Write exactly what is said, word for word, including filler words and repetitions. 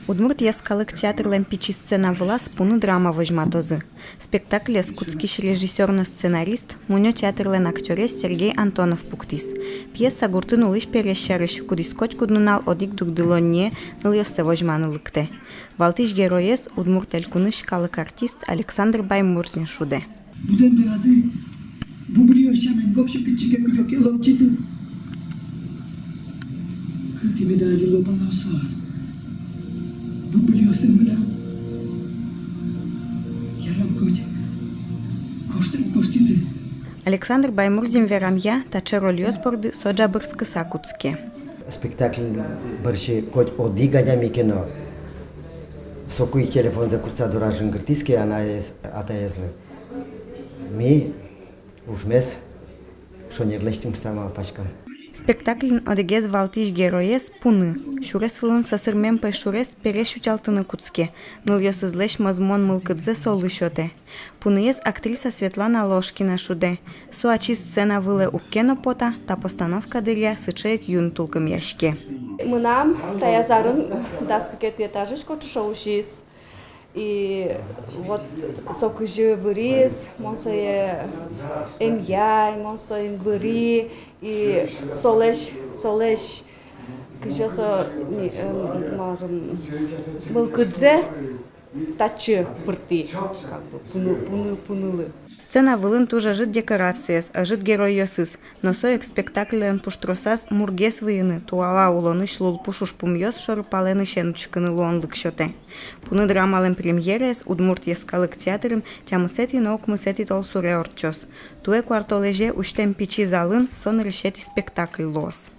Удмурт йӧскалык театрлэн пичи сцена вылаз «Пуны» драма возьматозы. Спектаклез кутскись режиссёр но сценарист, Мунё театрлэн актёрез Сергей Антонов пуктӥз. Пьеса гуртын улӥсь пересь сярысь, кудӥз котькуд нунал одӥг дугдылонние нылъёссэ возьманы лыктэ. Валтӥсь героез Удмурт Элькунысь калык артист Александр Баймурзин шудэ. Будэм беразы бубылиос сямен воксё кытчы ке кыдёке лобӟизы. Кытӥ меда али лобало соос бубылиосын мынам. Ярам, коть гожтэм гожтӥзы. Александр Баймурзин верамъя, таӵе рольёс борды со ӝабырскыса кутске. Спектакль бӧрсьы коть одӥг адями ке но, соку ик телефонзэ кутса дораз жингыртӥз ке анаез, атаезлы, ми ужмес шонерлэсьтымтыса малпаськом. Спектакльын одӥгез валтӥсь героез — Пуны. Сюрес вылын сӧсырмем пӧйшурез пересь утялтыны кутске. Нылъёсызлэсь мӧзмон мылкыдзэ солы сётэ. Пуныез актриса Светлана Ложкина шудэ. Со ачиз сцена вылэ уг ке но пота, та постановка дыръя сыӵе ик юн тулкымъяське. Мынам таяз арын дас кыкетӥ этажысь кочышо усиз. И вот со кызьы выриз, мон сое эмъяй, мон соин выри, и солэсь, солэсь кызьы со, ми-, эм, марым, мылкыдзэ татчы пыртӥ, как бы, Пуны, Пуны, Пунылы. Сцена вылын туж ӧжыт декорациез, ӧжыт геройёсыз, но со ик спектакльлэн пуштросаз мургес выйыны, туала улонысь лулпуш ужпумъёс шоры палэнысен учкыны луонлык сётэ. «Пуны» драмалэн премьераез Удмурт йӧскалык театрын тямысэтӥ но укмысэтӥ толсуре ортчоз. Туэ куартолэзе усьтэм пичи залын со нырысетӥ спектакль луоз.